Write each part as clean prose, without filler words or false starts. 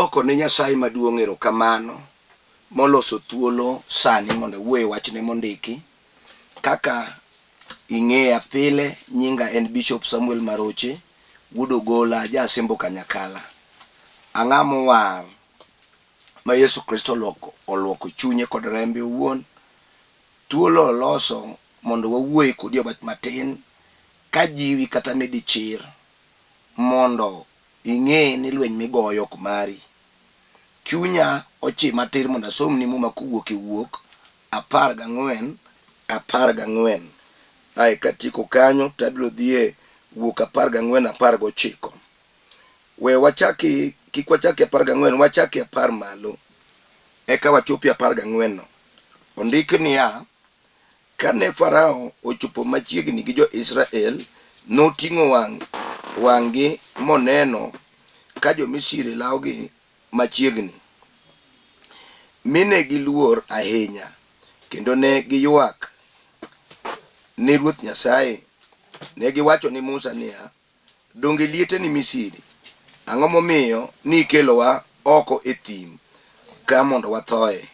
Aduoko ne Nyasaye maduong' erokamano moloso thuolo sani mondo awuo e wachne mondiki. Kaka ing'eya pile, nyinga en Bishop Samuel Maroche, wuod Ogola, ja Asembo Kanyakala. Ang'a mowar ma Yesu Kristo oluoko, oluoko chunye kod rembe owuon. Thuolo oloso mondo wawuoye kodi e wach matin kajiwi kata medi chir mondo ing'e ni lweny migoyo ok mari. Chunya ochima tir mondo asomni Muma kowuok e Wuok 14, 14. Ae katieko kanyo to abiro dhi e Wuok 14, 19. We wachaki, kik wachaki 14, wachaki 10 malo eka wachopi 14 no. Ondik niya, Kane Farao ochopo machiegni gi jo-Israel, noting'o wang' wang'gi moneno ka jo-Misri lawogi machiegni, mi ne giluor ahinya, kendo ne giywak ni Ruoth Nyasaye. Ne giwacho ni Musa niya, Donge liete ni Misiri? Ang'o momiyo nikelowa oko e thim ka mondo wathoe?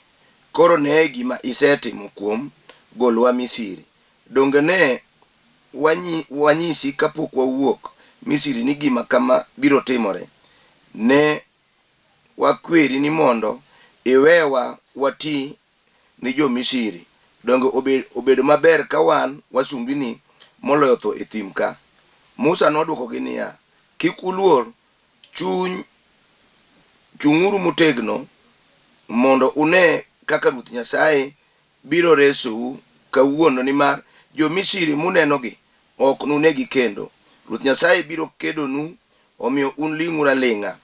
Koro neye gima isetimo kuom golowa Misiri. Donge ne wanyisi kapok wawuok Misiri ni gima kama biro timore? Ne wakweri ni mondo iwewa wati ni jo-Misiri, donge obedo maber ka wan wasumbini moloyo tho e thim ka? Musa nodwokogi niya, Kik uluor, chuny chung'uru motegno mondo une kaka Ruoth Nyasaye biro resou kawuono nimar jo-Misri munenogi ok nunegi kendo. Ruoth Nyasaye biro kedonu, omiyo un ling'uru aling'a.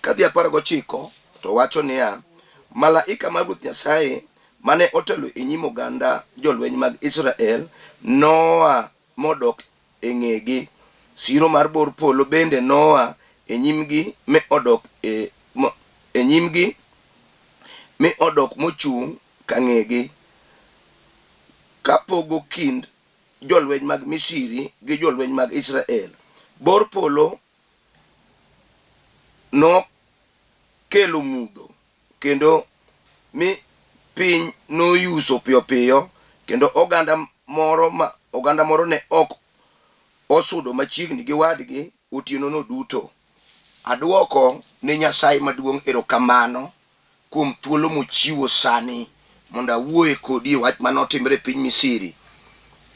Kadhi 19 to wacho niya, Malaika mar Ruoth Nyasaye mane otelo e nyim oganda jolweny mag Israel noa modok e ng'egi. Siro mar bor polo bende noa e nyimgi mi odok e, e nyimgi mi odok mochung' ka ng'egi, kapogo kind jolweny mag Misri gi jolweny mag Israel. Bor polo nokelo mudho kendo mi piny noyuso piyo piyo kendo oganda moro ma oganda moro ne ok osudo machiegni gi wadgi otienono duto. Adwoko ne Nyasaye maduong' erokamano kuom thuolo mochiwo sani mondo awuoye kodi e wach ma notimre e piny Misri.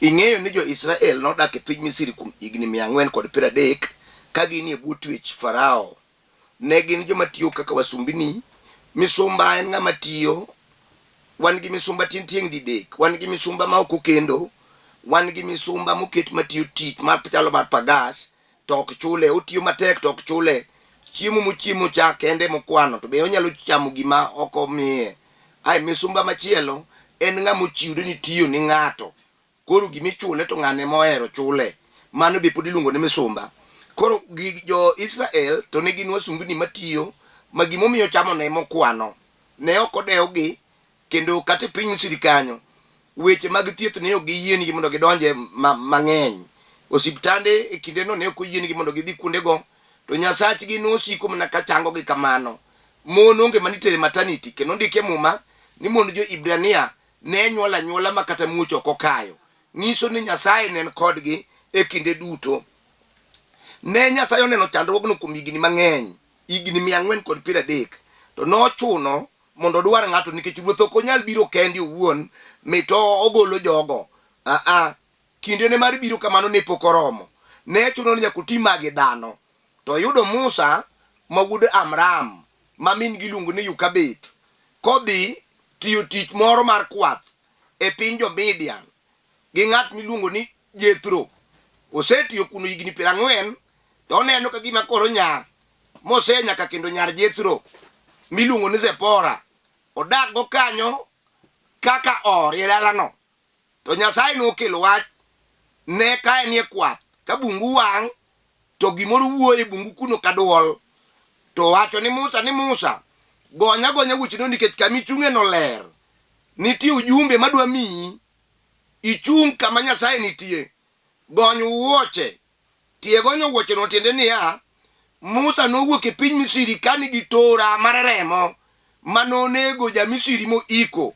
Ing'eyo ni jo-Israel nodak e piny Misri kuom higni 430 ka gin e bwo twech Farao. Ne gin joma tiyo kaka wasumbini. Misumba en ng'ama tiyo. Wan gi misumba tien tieng' didek. Wan gi misumba ma ok okendo. Wan gi misumba moket matiyo tich mar chalo mar pagas to ok chule, otiyo matek to ok chule. Chiemo mochiemo cha kende mokwano to be onyalo chamo gima ok omiye. Ae misumba machielo en ng'ama ochiwre ni tiyo ni ng'ato. Koro gima ichule to ng'ano ema ohero chule. Mano be pod iluongo ni misumba. Koro gi jo Israel to ne gin wasumbni matiyo ma gimomiyo chamo ne mokwano. Ne ok odewgi Kendo kata e piny Misri kanyo, weche mag thieth ne ok giyienigi mondo gidonje mang'eny. Osiptande e kindeno ne ok oyienigi mondo gidhi kuondego, to Nyasachgi nosiko mana ka changogi kamano. Mon onge mane itere maternity, kendo ondiki e Muma ni mond jo-Hibrania ne nyuol anyuola ma kata muoch ok okayo. Nyiso ni Nyasaye ne en kodgi e kinde duto. Ne Nyasaye oneno chandruogno kuom higni mang'eny, higni 430, to nochuno mondo odwar ng'ato nikech ruoth ok onyal biro kende owuon mit ogolo jogo. Aa, kindene mar biro kamano ne pok oromo. Ne chuno ni nyaka oti magi dhano. To oyudo Musa ma wuod Amram ma min gi iluongo ni Yukabeth kodhi tiyo tich moro mar kwath e piny jo-Midian gi ng'at miluongo ni Jethro. Osetiyo kuno higni 40 to oneno ka gima koro nya mose nyaka kendo nyar Jethro miluongo ni Zepora. Odak go kanyo kaka or e dalano. To Nyasaye nokelo wach ne ka enie kwath, ka bungu wang' to gimoro wuoyo e bungu kuno ka dwol. To wacho ni Musa ni Musa, gonya gonya wuocheno nikech kama ichung'eno ler. Nitie ujumbe madwa miyi. Ichung' kama Nyasaye nitie. Gony wuoche. Tie gonyo wuocheno tiende niya, Musa nowuok e piny Misri ka nigi tora mar remo ma nonego ja-Misri moiko.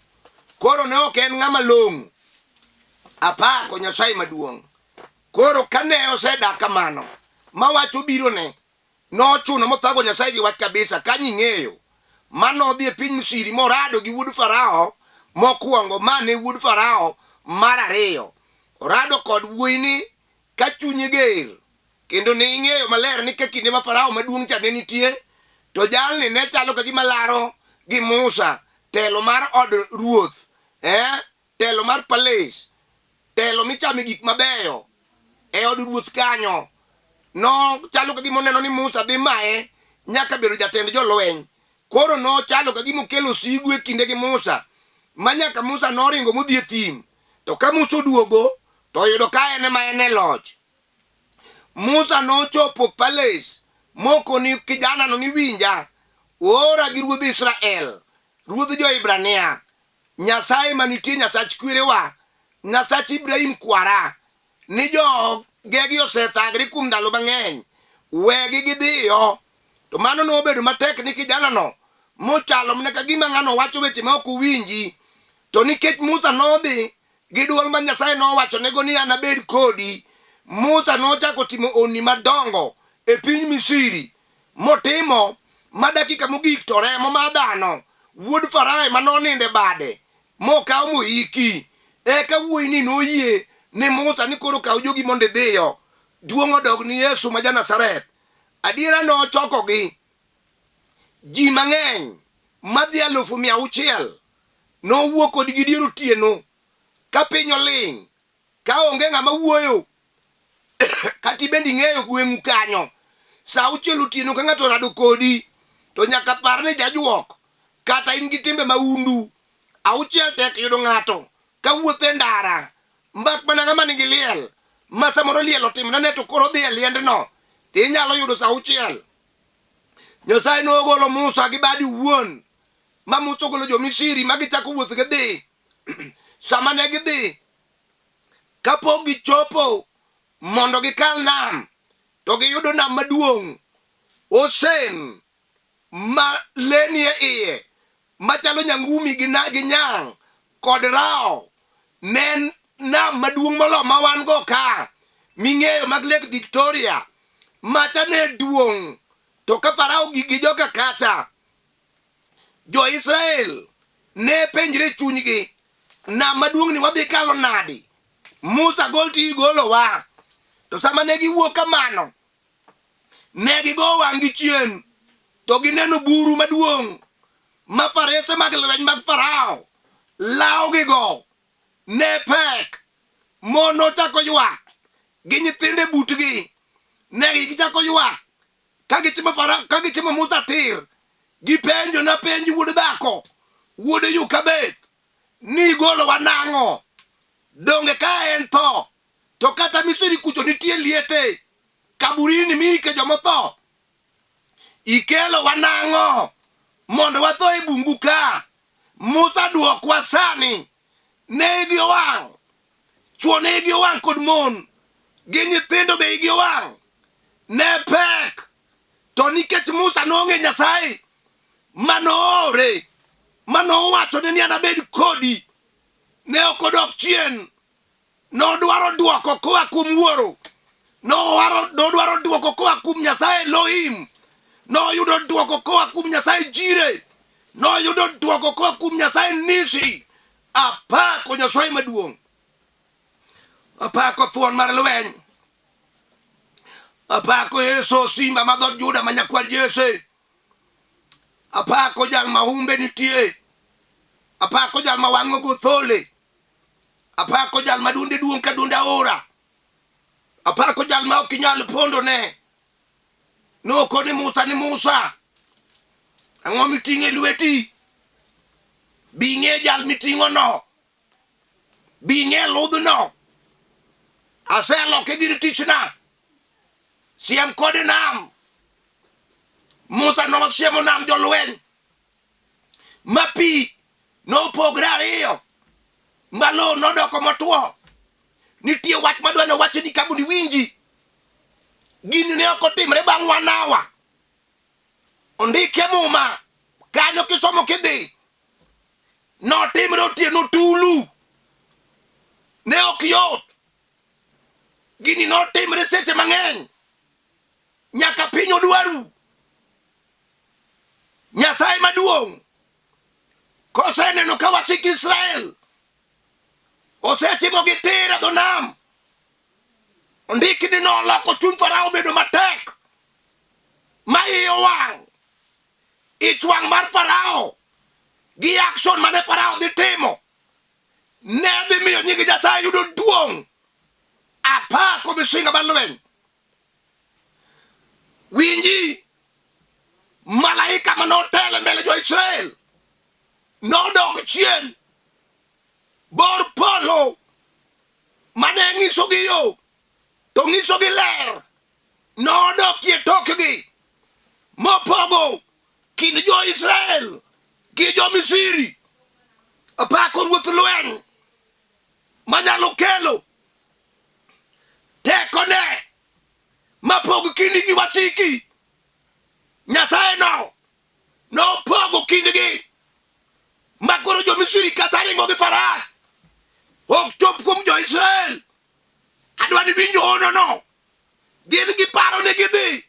Koro ne ok en ng'ama long'o. Apako Nyasaye maduong'. Koro kane osedak kamano, ma wach obirone, nochuno mothago Nyasaye gi wach kabisa. Kanyo ing'eyo, ma nodhi e piny Misri morado gi wuod Farao mokwongo, ma ne wuod Farao mar ariyo. Orado kod wuoyini ka chunye ger, kendo ne ing'eyo maler ni ka kinde ma Farao maduong' cha ne nitie, to jalni ne chalo ka gima laro gi Musa telo mar od ruoth, eh, telo mar palace, telo michame gik mabeyo e od ruoth kanyo. Nochalo ka gima oneno ni Musa dhi maye nyaka bedo jatend jolweny. Koro nochalo ka gima okelo sigu e kinde gi Musa, ma nyaka Musa noringo modhi e thim. To ka Musa oduogo, to oyudo ka en ema en e loch. Musa nochopo palace mokoni kijanano ni winja, oora gi ruodh Israel, ruodh jo-Hibrania, Nyasaye manitie Nyasach kwerewa, Nyasach Ibrahim kwara, ni jogegi osethagre kuom ndalo mang'eny, wegi gidhiyo. To mano nobedo matek ni kijanano, mochalo mana ka gima ng'ano wacho weche ma ok owinji. To nikech Musa nodhi gi dwol ma Nyasaye nowachonego ni anabed kodi, Musa nochako timo honni madongo e piny Misri, motimo ma dakika mogik to remo mar dhano wuod Farao ema nonindo e bade mokaw moiki. Eka wuoyini noyie ni Musa ni koro kaw jogi mondo idhiyo. Duong' odog ni Yesu ma ja-Nazareth. Adiera nochokogi ji mang'eny madhi 600,000 nowuok kodgi dier otieno ka piny oling' ka onge ng'ama wuoyo kata ibende ing'eyo gweng'u kanyo sa auchiel otieno ka ng'ato orado kodi to nyaka par ni jajuok kata in gi timbe mahundu auchiel tek yudo ng'ato ka wuotho e ndara mbak mana ng'ama nigi liel ma samoro liel otimne ne to koro dhi e liendno to inyalo yudo sa auchiel Nyasaye nogolo Musa gi badi wuon ma Musa ogolo jo-Misri ma gichako wuoth gidhi sama ne gidhi kapok gichopo mondo gikal nam to giyudo nam maduong' osen ma le nie iye machalo nyangumi gi, na, gi nyang' kod rawo ne en nam maduong' molo ma wan go ka ming'eyo mag Lake Victoria macha ne duong' to ka Farao gi, gi joka kacha Jo-Israel ne penjre e chunygi, nam maduong'ni wadhi kalo nadi? Musa gol ti igolowa. To sama ne giwuok kamano, ne gigo wang'gi chien, to gineno buru maduong' ma farese mag lweny mag Farao lawogigo ne pek. Mon nochako ywak gi nyithindo e butgi. Ne gichako ywak ka gichimo Farao, ka gichimo Musa tir, gipenjo na penj wuod dhako, wuod Yukabeth, ni igolowa nang'o? Donge ka en tho, to kata Misri kucho nitie liete, kaburini miike jomotho. Ikelowa nang'o mondo watho e bungu ka? Musa dwokwa sani. Ne igi owang', chwo ne igi owang' kod mon, gi nyithindo be igi owang'. Ne pek. To nikech Musa nong'e Nyasaye ma noore, ma nowachone ni anabed kodi, ne ok odok chien. Nodwaro dwoko koa kuom Wuoro. Nodwaro dwoko koa kuom Nyasaye Elohim. Noyudo dwoko koa kuom Nyasaye Jire. Noyudo dwoko koa kuom Nyasaye Nisi. Apako Nyasaye maduong'. Apako thuon mar lweny. Apako Yesu simba ma dhood Juda ma nyakwar Jesse. Apako jal ma humbe nitie. Apako jal ma wang'o gothole. Apako jal ma duonde duong' ka duond aora. Apako jal ma ok inyal pondone. Nokone Musa ni Musa, ang'o miting'o e lweti? Bi ing'e jal miting'ono. Bi ing'e ludhno. Aseloke gir tichna. Siem kode nam. Musa nosiemo nam jolweny ma pi nopogre ariyo ma lowo nodoko motwo. Nitie wach madwa ni wachni ka mondo iwinji. Gini ne ok otimre bang' one hour. Ondike Muma kanyo kisomo kidhi. Notimre otieno tulu. Ne ok yot. Gini notimre seche mang'eny. Nyaka piny odwaru. Nyasaye maduong' koseneno ka wasik Israel osetimo gi tir e dho nam, ondik ni noloko chuny Farao obedo matek ma iye owang'. Ich wang' mar Farao gi action mane Farao dhi timo ne dhi miyo nying Nyasaye yudo duong'. Apako misinga mar lweny. Winji, malaika ma notelo e mbele jo-Israel nodok chien bor polo mane ng'isogi yo to ng'isogi ler nodokie tokgi mopogo kind jo-Israel gi jo-Misri. Apako ruoth lweny manyalo kelo tekone mapog kindi gi wasiki. Nyasaye no nopogo kindgi ma koro jo-Misri kata ringo gi faras ok chop kuom jo-Israel. Adwa ni winjo honono. Gin giparo ni gidhi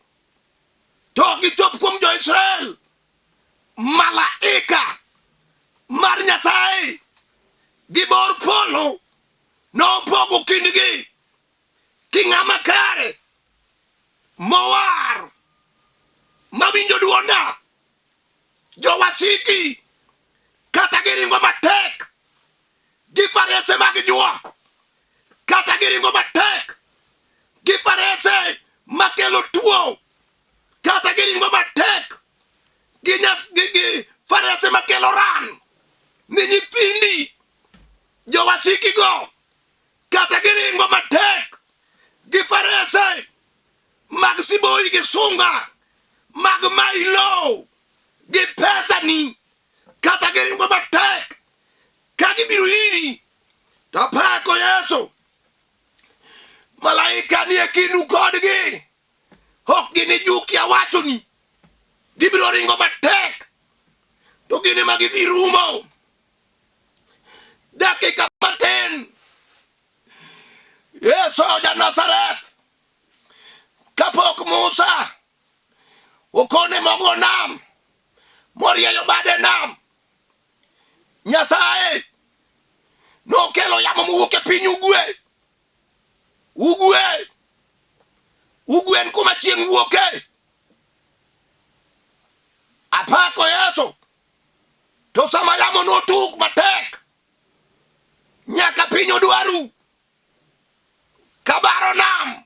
to ok gichop kuom jo-Israel. Malaika mar Nyasaye gi bor polo nopogo kindgi ki ng'ama kare mowar mawinjo dwonda. Jowasiki kata giringo matek gi farese mag juok, kata giringo matek gi farese makelo tuo, kata giringo matek gi, gi farese makelo ran ni nyithindi jowasikigo, kata giringo matek gi farese mag siboi gi sunga mag mailo gi pesani, kata giringo matek ka gibiro iri, to apako Yesu. Malaika nie kindu kodgi, ok ginijuki awachoni, gibiro ringo matek to gin ema gidhi rumo. Dakika matin, Yesu ja Nazareth kapok Musa okone mogo nam morieyo bade nam, Nyasaye nokelo yamo mowuok e piny ugwe. Ugwe, ugwe en kuma chieng' wuoke. Apako Yesu. To sama yamo notuk matek nyaka piny odwaru kabaro nam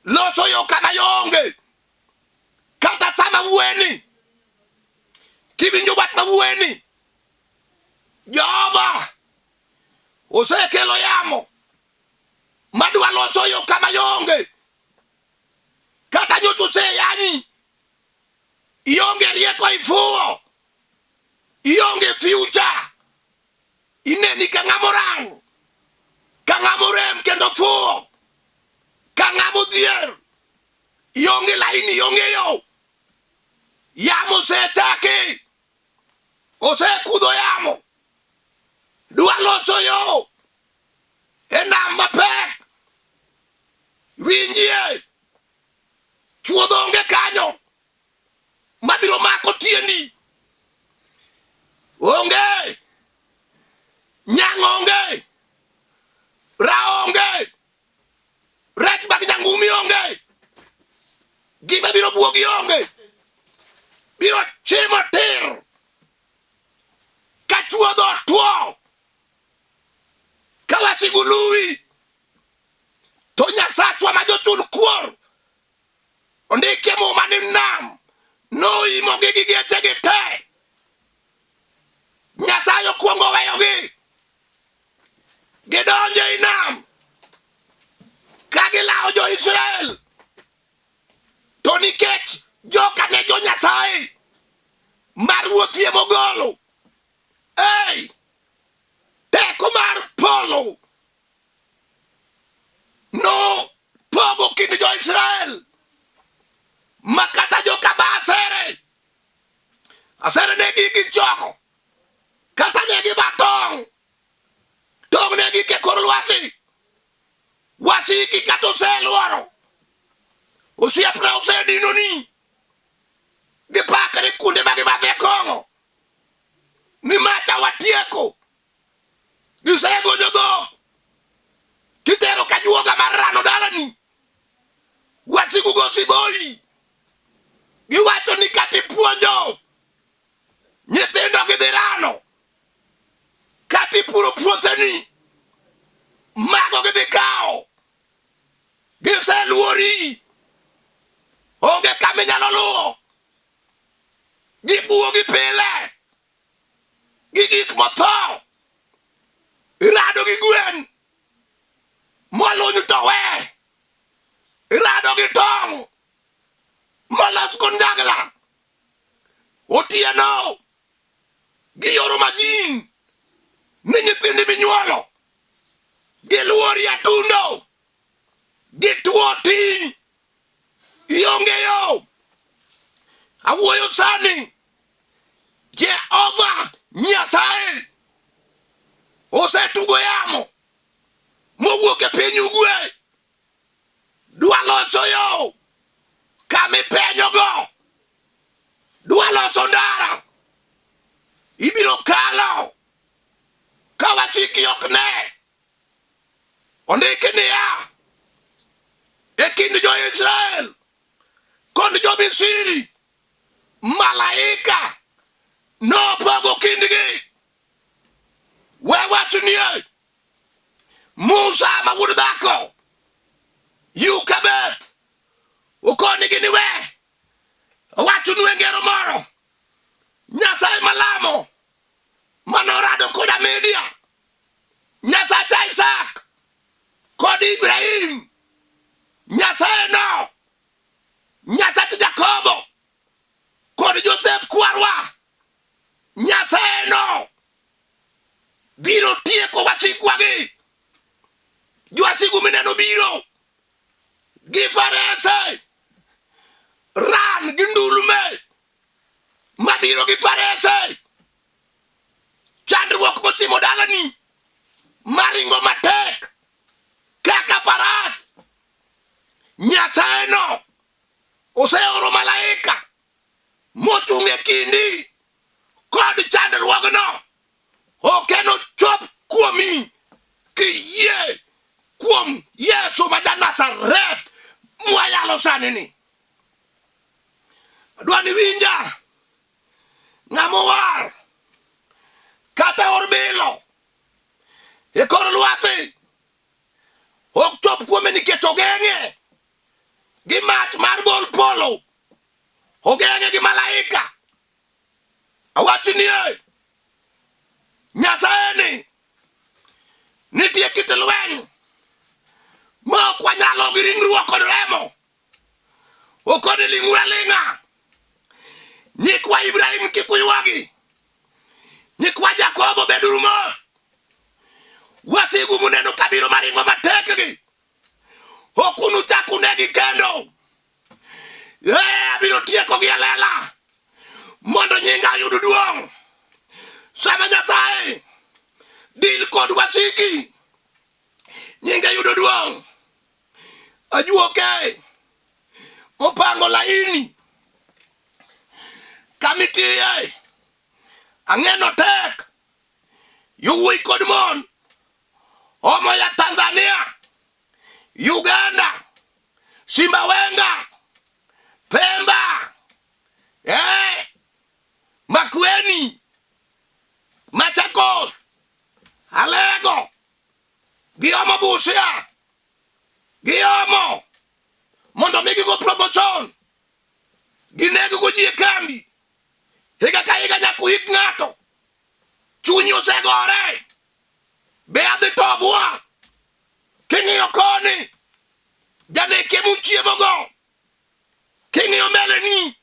loso yo kama yo onge. Kata sama wueni kiwinjo wach ma wueni, Jehova osekelo yamo madwa loso yo kama yo onge. Kata nyocha oseyanyi, ionge rieko, ifuwo, ionge future, ineni ka ng'ama orang', ka ng'ama orem kendo fuwo, ka ng'ama odhier, ionge laini, ionge yo. Yamo osechaki, osekudho yamo, dwa loso yo e nam mapek. Winjie, chuodho onge kanyo mabiro mako tiendi, onge nyang' onge ra onge rech mag nyangumi onge, gima biro buogi onge, biro chimo tir ka chuodho otwo, ka wasigu luwi, to Nyasachwa ma jochul kuor ondikie Muma ni nam noimogi gi gechegi te. Nyasaye okwongo weyogi gidonjo ei nam ka gilawo jo-Israel, to nikech joka ne jo Nyasaye mar ruothie mogolo, ei teko mar polo nopogo kind jo-Israel. Ma kata joka ba asere. Asere ne gi gichoko. Kata ne gi ba tong'. Tong' ne gi ke kor lwasi. Wasiki kata oseluoro. Osiepna osedinoni. Gipakre kuonde ma gimadhe kong'o. Ni macha watieko. Gisegonyo dhok. Kitero kajuoga mar rano dalani. Wasigu go siboi. Giwacho ni kata ipuonjo nyithindo gidhi rano. Kata ipuro puotheni mago gidhi kawo. Giseluori. Onge kama inyalo luwo. Gibuogi pile. Gi gik motho. Irado gi gwen. Moluny to we. Irado gi tong'. Molos kod ndagla. Otieno. Giyoro majin. Ni nyithindi minyuolo. Giluori atundo. Gituo ti. Ionge yo. Awuoyo sani. Jehova Nyasaye osetugo yamo mowuok e piny ugwe dwa loso yo kama ipenyogo dwa loso ndara ibiro kalo ka wasiki ok ne Ondiki niya, e kind jo-Israel kod jo-Misri, malaika nopogo kindgi. We wachnie, Musa ma wuod dhako, Yukabeth, okonigi ni we awachnu e ngero moro. Nyasaye malamo manorado koda Media Nyasach Isaac kod Ibrahim, Nyasaye no, Nyasach Jakobo kod Josef kwarwa, Nyasaye no biro tieko wasikwagi. Jowasigu mineno biro gi farese, ran gi ndulume mabiro gi farese. Chandruok mochimo dalani maringo matek kaka faras. Nyasaye no oseoro malaika mochung' e kindi kod chandruogno. Ok enochop kuomi kiyie kuom Yesu ma ja-Nazareth mwayalo sani ni. Adwa ni winja ng'ama owar kata or bilo e kor lwasi ok chop kuome nikech ogeng'e gi mach mar bol polo, ogeng'e gi malaika. Awacho ni e Nyasaye ni nitie kit lweny ma ok wanyalo gi ringruok kod remo. Okoni ling'uru aling'a. Nyikwa Ibrahim kik uywagi. Nyikwa Jakobo beduru mos. Wasigu muneno kabiro maringo matekgi. Ok unuchak unegi kendo. Ee, abiro tiekogi e lela mondo nyinga oyud duong'. Sama Nyasaye dil kod wasiki, nyinge yudo duong'. Ajuoke mopango laini kamitiye ang'eno tek yowuoyi kod mon omo ya Tanzania, Uganda, Simbawenga, Pemba, Makueni, Machakos, Alego, giomo Busia, giomo mondo mi gigo promotion, gineg go ji e kambi. Higa ka higa nyaka uik ng'ato, chunyi osegore, be adhi tobwa? King'iyo koni, janeke muchiemogo, king'iyo mbeleni,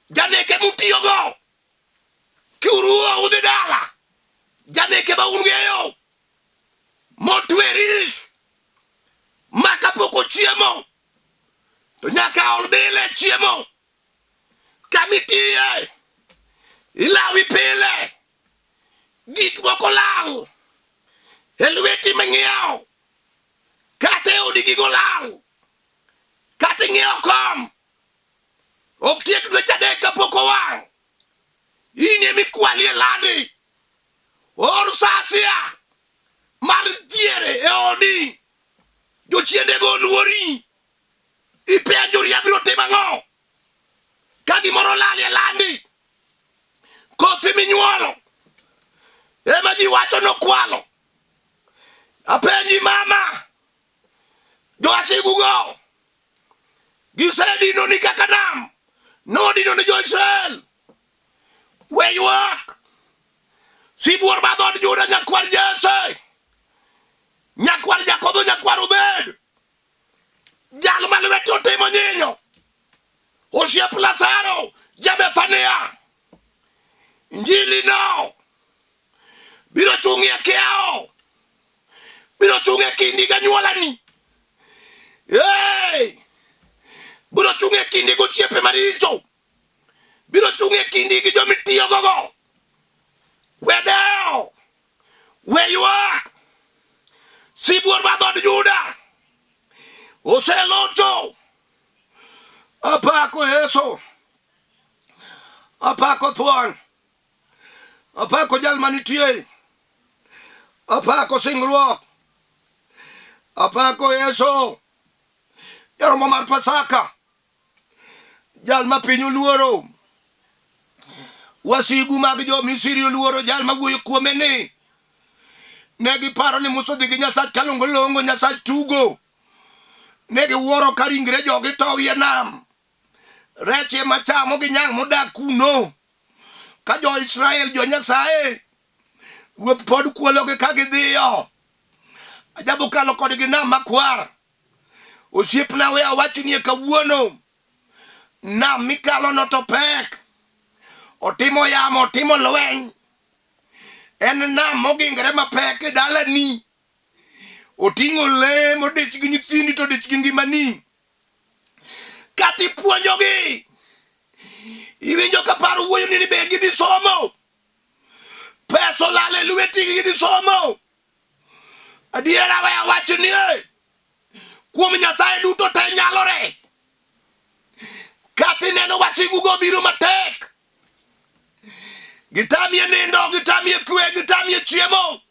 janeke mutiyogo, kiuruo udhi dala, janeke ma ung'eyo motwe ris ma kapok ochiemo To nyaka ol bile chiemo. Kamitiye ilawi pile. Gik moko lal e lweti ming'iewo. Kata e odi gigo lal. Kata ing'iewo kom. Ok tiek dweche adek kapok owang'. In ema ikwali e landi. Or sasia mar diere e odi. Jochiendego oluori. Ipenjori abiro timo ang'o? Ka gimoro olal e landi. Kothi minyuolo ema ji wacho nokwalo. Apenji mama, jowasigugo gisedinoni kaka nam nodino ni jo-Israel. We ywak, sibuor ma dhood Juda, nyakwar Jesse, nyakwar Jakobo, nyakwar Obed, jal ma lwete otimo nyinyo, osiep Lazaro ja-Bethania. Injili no biro chung' e kiewo, biro chung' e kindi gi anyuolani. Hey! Biro chung' e kindi gi osiepe maricho. Biro chung' e kindi gi joma itiyogogo. We dewo, we ywak. Sibuor ma dhood Juda oselocho. Apako Yesu, apako thuon, apako jal manitie, apako singruok, apako Yesu, jaromo mar Pasaka, jal ma piny oluoro. Wasigu mag jo-Misri oluoro jal ma wuoyo kuome ni. Ne giparo ni Musa odhi gi Nyasach kalongolongo, Nyasach tugo. Ne giwuoro ka ringre jogi towie nam. Rech ema chamo gi nyang' modak kuno. Ka jo-Israel jo-Nyasaye, Ruoth pod kuologi ka gidhiyo. Ajabo kalo kodgi nam makwar. Osiepna we awachnie kawuono, nam mikalono to pek. Otimo yamo, otimo lweny. En nam mogingre mapek e dalani. Oting'o le modich gi nyithindi to odich gi ngimani. Kata ipuonjogi, iwinjo ka paro wuoyo ni be gidhi somo. Pesa olal e lweti gidhi somo. Adiera we awach ni e, kuom Nyasaye duto te nyalore. Kata ineno wasigugo biro matek, gitamie nindo, gitamie kwe, gitamie chiemo.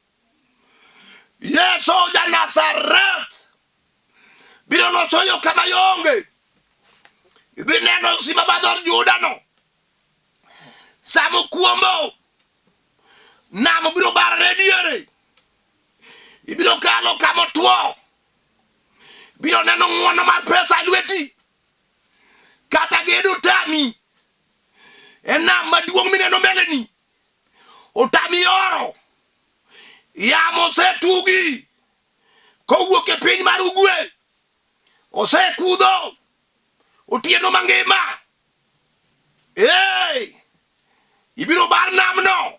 Yesu ja Nazareth biro loso yo kama ionge. Idhi neno simba ma dhood Juda no. Sama okuombo, nam biro barore diere. Ibiro kalo kama otwo. Biro neno ng'wono mar pesa e lweti. Kata gedo tami. E nam maduong' mineno mbeleni. Otami yoro. Yamo osetugi kowuok e piny mar ugwe. Osekudho otieno mangima. Hey! Ibiro bar namno.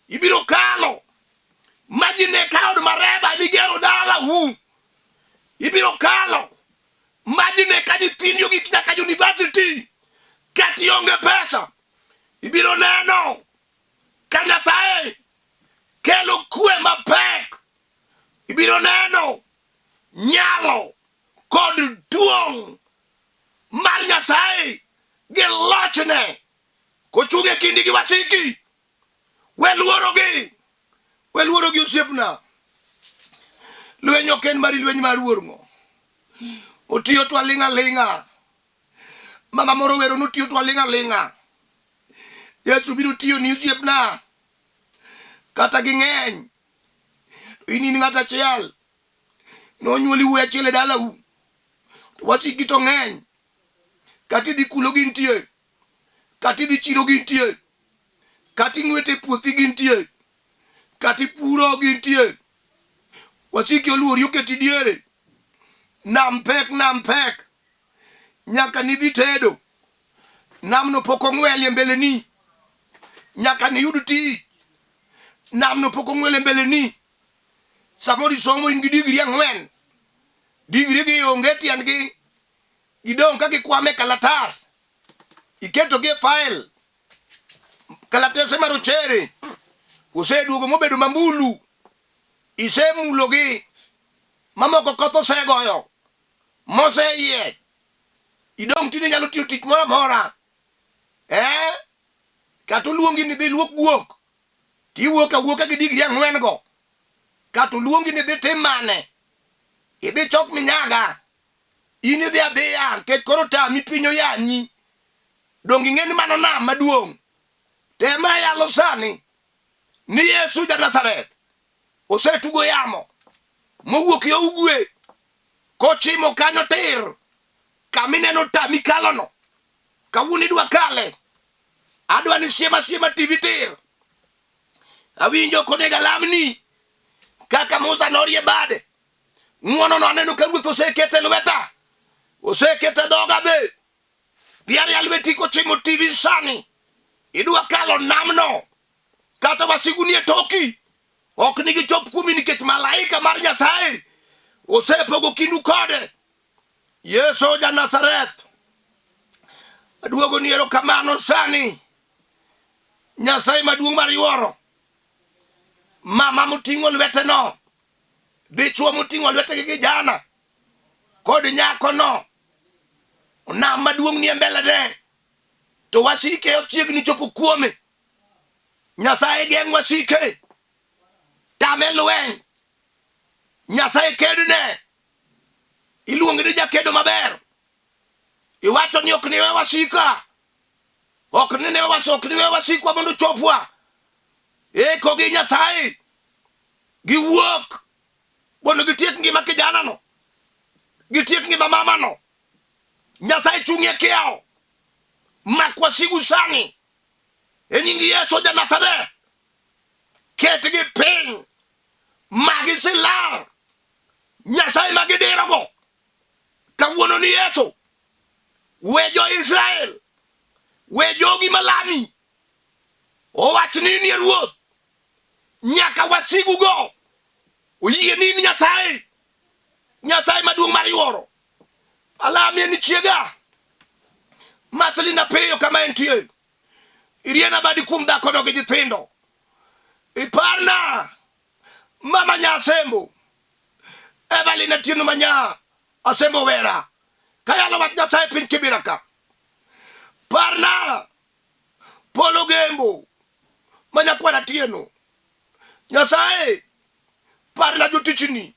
Ibiro kalo. Ma ji ne ka od mareba migero dalau. Ibiro kalo. Ma ji ne ka nyithindi ogik nyaka university. Kata ionge pesa. Ibiro neno ka Nyasaye kelo kwe mapek. Ibiro neno nyalo kod duong' mar Nyasaye gi lochne kochung' e kindi gi wasiki. We luorogi, we luorogi osiepna. Lweny ok en mari, lweny mar wuor ng'o. Otiyo to aling' aling'a. Mama moro wero notiyo to aling' aling'a. Yesu biro tiyo ni osiepna. Kata ging'eny, to in in ng'at achiel. Nonyuoli wuoyi achiel e dalau. To wasiki to ng'eny. Kata idhi kulo gintie. Kata idhi chiro gintie. Kata ing'wete e puothi gintie. Kata ipuro gintie. Wasiki oluori oketi diere. Nam pek, nam pek. Nyaka nidhi tedo. Namno pok ong'wel e mbeleni. Nyaka niyud tich. Namno pok ong'wel e mbeleni. Samoro isomo in gi digri ang'wen. Digri gi onge tiendgi. Gidong' ka gikwame kalatas. Iketogi e file. Kalatese marochere oseduogo mobedo mambulu. Isemulogi mamoko koth osegoyo moseyiech. Idong' tinde inyalo tiyo tich moro amora. Eh? Kata oluongi ni dhi luok guok. Tiwuok awuoka gi digri ang'wen-go. Kata oluongi ni dhi tim mane. Idhi chok minyaga. In idhi adhiya nikech koro tami piny oyanyi. Donge ing'e ni mano nam maduong'? Tema ayalo sani ni Yesu ja Nazareth osetugo yamo mowuok yo ugwe kochimo kanyo tir kama ineno tami kalono. Kawuono idwa kale. Adwa ni siema siema TV tir. Awinjo konego alamni kaka Musa norie bade. Ng'wonono aneno ka Ruoth osekete e lweta. Osekete e dhoga be. Riaria lweti kochimo TV sani. Idwa kalo namno. Kata wasigu nie toki. Ok ni gichop kuomi nikech malaika mar Nyasaye osepogo kindu kode. Yesu ja Nazareth. Aduogo ni erokamano sani. Nyasaye maduong' mar yuoro. Mama moting'o lweteno. Dichwo moting'o lwete gi kijana kod nyakono. Nam maduong' nie mbelene. To wasike ochiegni chopo kuome. Nyasaye geng' wasike. Tame lweny. Nyasaye kedne. Iluongi ni jakedo maber. Iwacho ni ok niwe wasika. Ok ni niwe was, ok niwe wasikwa mondo ochopwa. Eko gi Nyasaye. Giwuok mondo gitiek ngima kijanano. Gitiek ngima mamano. Nyasaye chung'ie kiawo. Mak wasigu sani. E nying Yesu ja Nazareth. Ketgi piny. Magi silar. Nyasaye ma gidirogo. Kawuono ni Yesu. We jo-Israel. We jogi malami. Owach ni in e Ruoth. Nyaka wasigugo oyie ni in Nyasaye. Nyasaye maduong' mar yuoro. Alamie ni chiega. Maslina piyo kama entie. Iriena badi kuom dhakono gi nyithindo. Iparna mama Nyasembo. Evelyn Atieno manya Asembo Wera. Kayalo wach Nyasaye piny Kibira ka. Parna Polo Gembo manya kwara Atieno. Nyasaye parna jotichni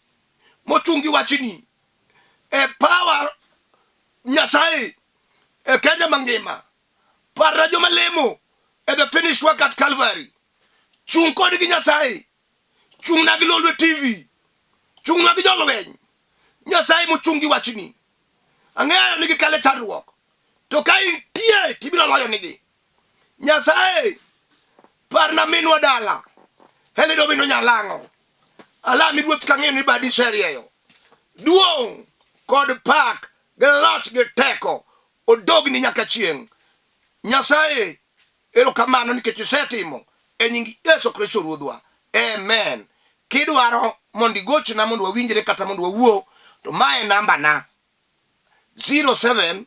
mochung' gi wachni e power Nyasaye e Kenya mangima. Parna joma lemo e the finished work at Calvary. Chung' kodgi Nyasaye. Chung'na gi Lolwe TV. Chung'na gi jolweny. Nyasaye mochung' gi wachni. Ang'eyo ni gikale chandruok. To ka intie tibiro loyo nigi. Nyasaye parna minwa dala. Helen Owino Nyalang'o. Alami Ruoth kang'eyo ni badi iserieyo. Duong' kod pak gi loch gi teko odogni nyaka chieng'. Nyasaye erokamano nikech isetimo e nying Yesu Kristo Ruodhwa. Amen. Kidwaro mondo igochna mondo wawinjre kata mondo wawuo to mae namba na 07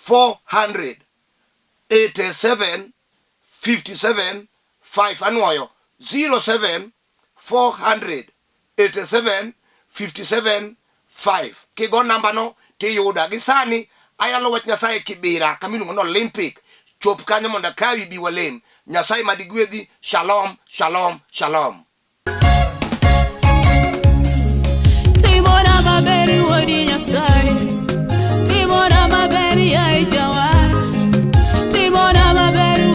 400 87 57 5 anwoyo 07 487 57 5 kigo nambano tiyuda gi sani ayalo wach nyasaye kibira kama iluongo ni olympic chop kanyo mondo akawi bi walem nyasaye madigwedhi shalom shalom shalom.